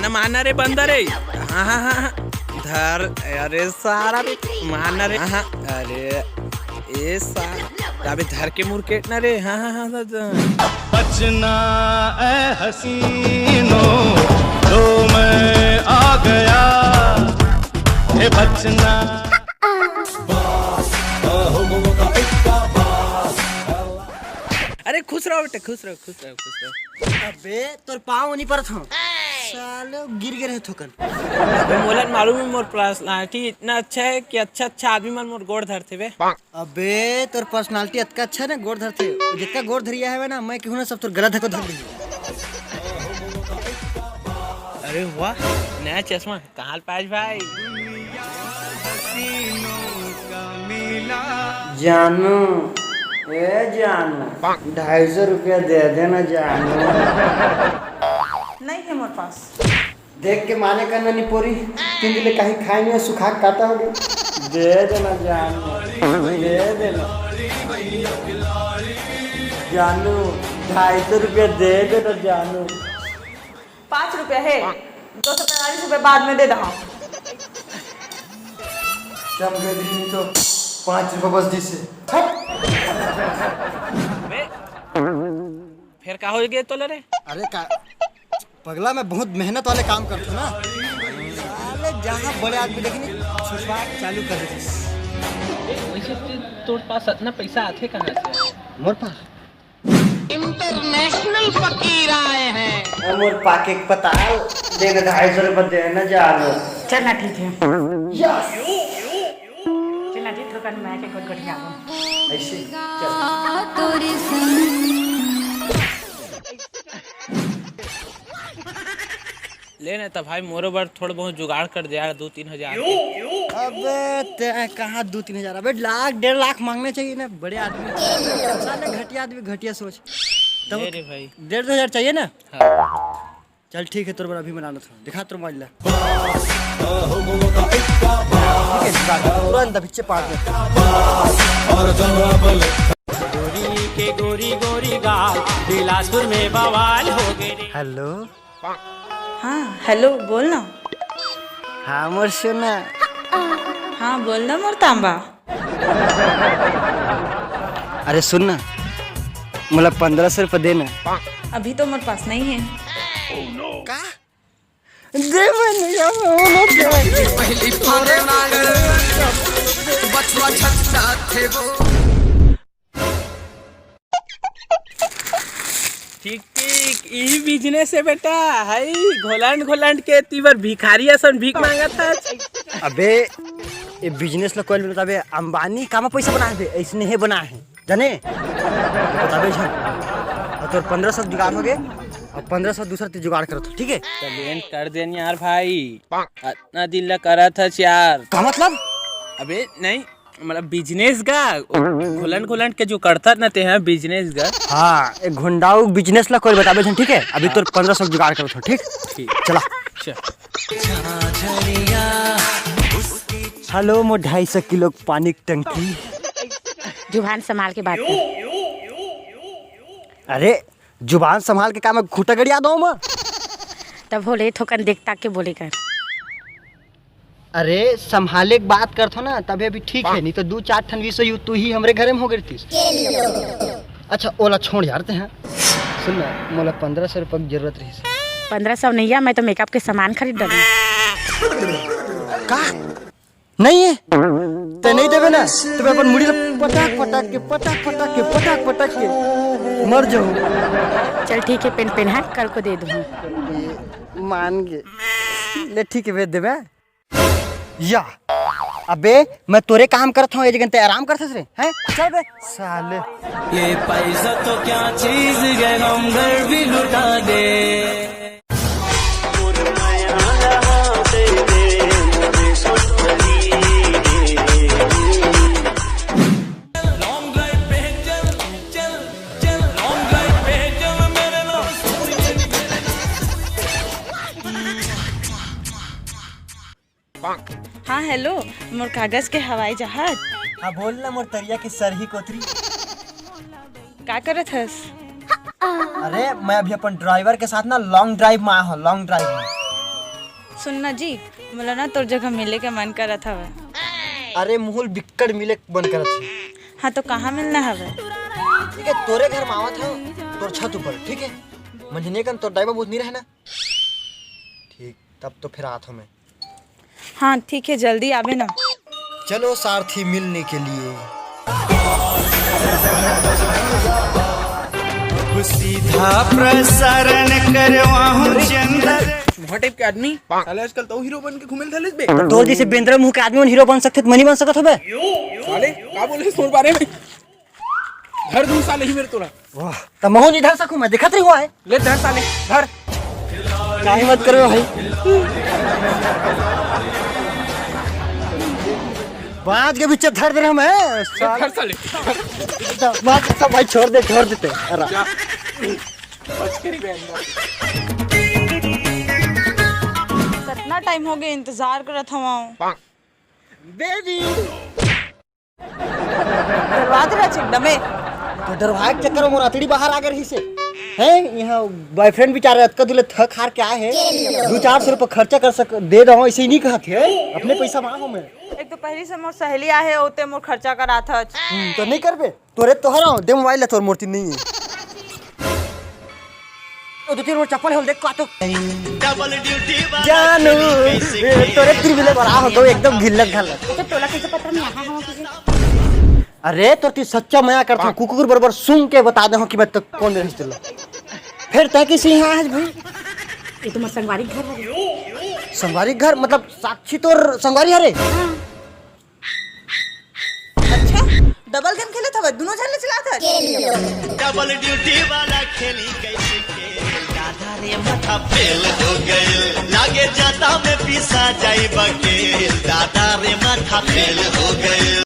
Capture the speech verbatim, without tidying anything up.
माना रे बंदर रे। हाँ, हाँ, हाँ, हाँ। धर, अरे सारा रे, माना रे। हाँ, हाँ, अरे, ए सारा, अबे धर के मुरकेट ना रे। हाँ, हाँ, हाँ, हाँ, हाँ। बचना ए हसीनो, तो मैं आ गया। हे बचना। अरे खुश रहो बेटा, खुश रहो, खुश रहो, खुश रहो। अबे तोर पाँव नहीं परत हूँ। साले गिर गे रहे थोकन। अबे मोला मालूम है, मोर पर्सनालिटी इतना अच्छा है कि अच्छा अच्छा आदमी मन मोर गोड़ धरथे बे। अबे तोर पर्सनालिटी अतका अच्छा है ना, गोड़ धरथे। जितना गोड़ धरिया है ना, मैं कहूँ ना सब तोर गला धको धर ली। अरे वाह, नया चश्मा। कहाँ पास भाई? जानू, ए जानू, ढाई सौ रुपया दे देना जानू। नहीं है मोर पास। देख के माने का ननी पोरी, तीन दिन ले कहीं खाए नहीं, सुखा के काटा हो गया। दे देना जानू, दे देना जानू, ढाई सौ रुपया दे देना जानू। पाँच रुपया है, दो सौ पैंतालीस रुपया बाद में दे दहा। जब गए दिन तो पाँच रुपया बस दिसे। हट। बे, फिर का हो गए तोला रे? अरे का पगला, मैं बहुत मेहनत वाले काम करता हूँ ना। साले जहाँ बड़े आदमी देखे नहीं, छुछुआ चालू कर देते। वैसे ते-, तोर पास इतना पैसा आथे कहाँ से? मोर पास इंटरनेशनल फकीर आए हैं। हम और पाके पताल देना, ढाई सौ रुपये देना जानो। चलना ठीक है। यस। चलना ठीक, थोकन मैं के गोट गोट आबो। ऐसे चल। ले ना त भाई, मोरो बर थोड़ा बहुत जुगाड़ कर दे यार, दो तीन हजार के। अबे ते कहाँ दो तीन हजार? अबे लाख डेढ़ लाख मांगना चाहिए ना बड़े आदमी। साले घटिया आदमी, घटिया सोच। तब ले रे भाई। डेढ़ दो हजार चाहिए ना? हाँ। चल ठीक है, तोर बर अभी बना लेता हूँ। दिखा तोर मोबाइल ला। ठीक है, जुगाड़ कर। तुरंत अभी चिपा दे। गोरी के गोरी गोरी गाल, बिलासपुर में बवाल हो गए रे। हेलो। हाँ, हेलो, बोल ना। हाँ, मोर सोना। हाँ, बोल ना, मोर तांबा। अरे सुन ना, मोला पन्द्रह सौ रुपये दे ना। अभी तो मोर पास नहीं है। का? दे, मैं नहीं आऊँ, मैं नहीं आऊँ। पहली फांदे नागर, बछवा छटता थे वो। ठीक ठीक, यही बिजनेस है बेटा, हई घोलंड घोलंड के तीबर भिखारी असन भीख मांगत है। अबे, ये बिजनेस ला कोई बोलता बे, अंबानी कामा पैसा बना है बे, ऐसने ही बना है, जाने? बताबे झन। और तोर पन्द्रह सौ जुगाड़ हो गए, और पन्द्रह सौ दूसरा ते जुगाड़ करत हो, ठीक है? तो लेन कर देन यार भाई, इतना दिन ला करत हस यार। का मतलब? अबे नहीं, मतलब बिजनेस का, घोलंड घोलंड के जो करथस ना ते, हाँ, बिजनेस का। हाँ, एक घोंडाऊ बिजनेस ला कोई बताबे झन, ठीक है? अभी तोर पन्द्रह सौ जुगाड़ करत हो, ठीक? ठीक। चला। चल। हेलो, मोर ढाई सौ किलो पानी के टंकी। जुबान संभाल के बात कर। अरे, जुबान संभाल के का मैं खूंटा गड़िया दो मैं? तब होले थोकन देख ताक के बोले कर। अरे, संभाले के बात करथो ना, तभी अभी ठीक है, नहीं तो दू चार ठन विश्व युद्ध तू ही हमरे घरे में हो गई थी। अच्छा, ओला छोड़ यार ते हैं। सुन ना, मोला पन्द्रह सौ रुपये की जरूरत रही। पन्द्रह सौ नहीं है, मैं तो मेकअप के सामान खरीद डालूँ। का? नहीं है? ते नहीं देवे ना, तो मैं अपन मुड़ी ला पटक पटक के, पटक पटक के, पटक पटक के मर जाऊँ। चल ठीक है, पेन पेन है, कल को दे दूँ। मान गे। ले ठीक है, भेज देबे। या, अबे, मैं तोरे काम करत हूँ, ये जगह ते आराम करत हस रे, हैं? चल बे, साले। ये पैसा तो क्या चीज है, हम घर भी लुटा दे। हाँ, हेलो, मोर कागज के हवाई जहाज। हाँ, बोल ना, मोर तरिया के सरही कोतरी। का करत हस? अरे, मैं अभी अपन ड्राइवर के साथ ना लॉन्ग ड्राइव में आया हूँ, लॉन्ग ड्राइव में। सुन ना जी, मोला ना तोर जगह मिले के मन करत हवय। अरे मुहुल बिक्कड़ मिले के मन करत हे। हाँ तो कहाँ मिलना हवय? ठीक है, तोरे घर में आवत हव, तोर छत ऊपर, ठीक है? मंझने कन तोर दाई बाबू नहीं रहे ना? ठीक, तब तो फिर आत हव मैं। हाँ ठीक है, जल्दी आबे ना। चलो सारथी, मिलने के लिए। सीधा प्रसारण करवाहूं चंद्र। मोहा टाइप के आदमी, साले आजकल तो हीरो बन के घूमे धलिस बे। तोर जैसे बेंदरा मुंह के आदमी मन हीरो बन सकथे, त मैं नहीं बन सकत हबे। साले का बोले तोर बारे में? धर दूं साले ही मेरे तोला। वाह, त महूं नहीं धर सकूं, मैं दिखत रही हुआ है। ले धर साले, धर। काहे मत करो भाई। बाज के पीछे धर दे रहे हम, हैं? धर साले। बात सब भाई छोड़ दे, छोड़ देते। अरे। जा। बच के रही बहन। कितना टाइम हो गया इंतजार करत हवाऊं। बेबी। डरवा दे रहा चिक डमे। तो डरवाए के चक्कर में मोर अतड़ी बाहर आ गए रही से। हैं, यहाँ बॉयफ्रेंड बेचारे अतका दूर ले थक हार के आए हैं, दो चार सौ रुपये खर्चा कर सक, दे दो, ऐसे ही नहीं कहत है, अपने पैसा मांगो मैं। एक तो पहली से मोर सहेली आहे, ओते मोर खर्चा करात हच। हम्म, तो नहीं करबे, तोरे तो हराओ, दे मोबाइल है, तोर मूर्ति नहीं है। ओ, दो तीन मोर चप्पल है, देख को आ तो। डबल ड्यूटी वाला जानू, खेली कैसे ए, तोरे तीन मिले बड़ा हो गो, एकदम घिल्लक घालक। अच्छा, तोला कैसे पता मैं यहाँ हूँ तुझे? अरे, तोर ती सच्चा मया करत हूँ, कुकुर बरोबर सूंघ के बता दे हूँ कि मैं तो कौन रहे तेला। फिर तय किसी यहाँ आज भाई? ये तो मोर संगवारी घर है। संगवारी घर मतलब साक्षी तोर संगवारी हरे? हाँ। अच्छा, डबल गेम खेलत हवे, दोनों झन ले चलात हवे। डबल ड्यूटी वाला खेली कैसे खेल, दादा रे माथा फेल हो गए, लागे जाता में पीसा जाई बकेल, दादा रे माथा फेल हो गए।